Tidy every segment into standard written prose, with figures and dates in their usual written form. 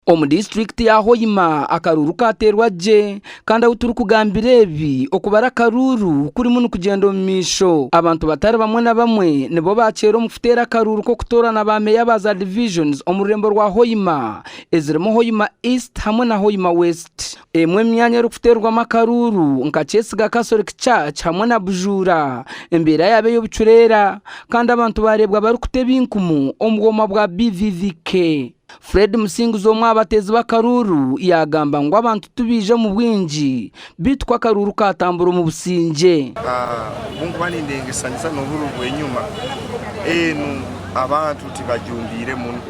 Omu disiturikiti ya Hoima akaruuru kateerwa gye kandi ahu turikugambira ebi okubara akaruuru kurimu nikugyenda omu maisho. Abantu batari bamwe na bamwe nibo bakyeera omu kuteera akaruuru k'okutoorana ba meeya ba za divisions omu rurembo rwa Hoima ezirimu Hoima East hamwe na Hoima West. Emwe omu myanya erikuteerwamu akaruuru nka Kyesiga Catholic Church hamwe na Bujuura embeera yaaba ey'obucureera kandi abantu baareebwa barikuta ebinkumu omu bwoma bwa BVVK. Fred Musinguzi omwe aha bateezi b'akaruuru yaagamba ngu abantu tibaija omu bwingi beitu ku akaruuru kaatambura omu busingye. Obu nkuba nindengesanisa n'obururu bw'enyima, enu abantu tibajumbiire muno.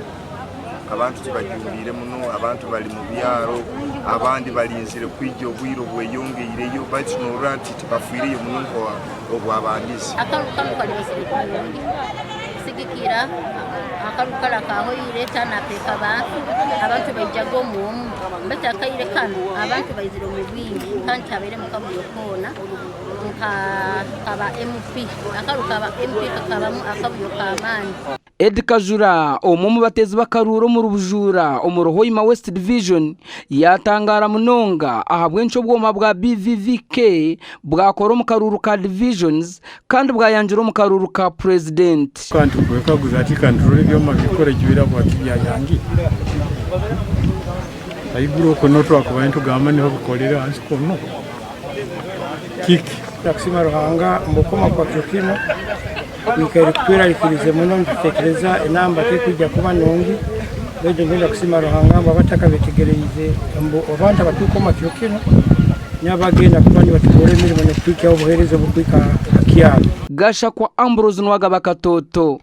Abantu tibajumbiire muno, abantu bari mu byaro, abandi barinzire kwija obwire obweyongeireyo baitu norora nti tibafiireyo muno nk'obwabandize. Akaruuru kanu karibazire kurungi kusigikira akaruuru kara akahoire tanapeeka abantu, abantu baijaga omu omu baitu akaire kanu abantu baizire omu bwingi kandi tihabairemu kavuyo koona nka kaba MP. Akaruuru kaba MP kakabamu akavuyo k'amaani. Eddie Kajura, omwe omu bateezi b'akaruuru omuri Bujuura omuri Hoima West Division yaatangaara munonga ahabw'enki obwoma bwa BVVK bwakora omu karuuru ka divisions kandi bwayangira omu karuuru ka Purezidenti. Kandi tukwekaguza ati ka niturora ebyoma bikukora ejwire habwaki byayangire? Haiguru okwo niho twakubaire nitugamba niho bikorera ahansi kunu kiki? Nakusiima Ruhanga omu kukoma kwa kiro kinu. Twikaire tutwerarikirize muno nitutekereza enamba tekwija kuba nungi baitu nitwenda kusiima Ruhanga ngu abatakabetegereize ngu abantu abaturukoma kiro kinu nibo abagenda kuba nibatukorra emirimo n'okutuhikyaho obuheereza oburukuhika ha kyaro. Gashakwa Ambrose Nuwagaba Katoto.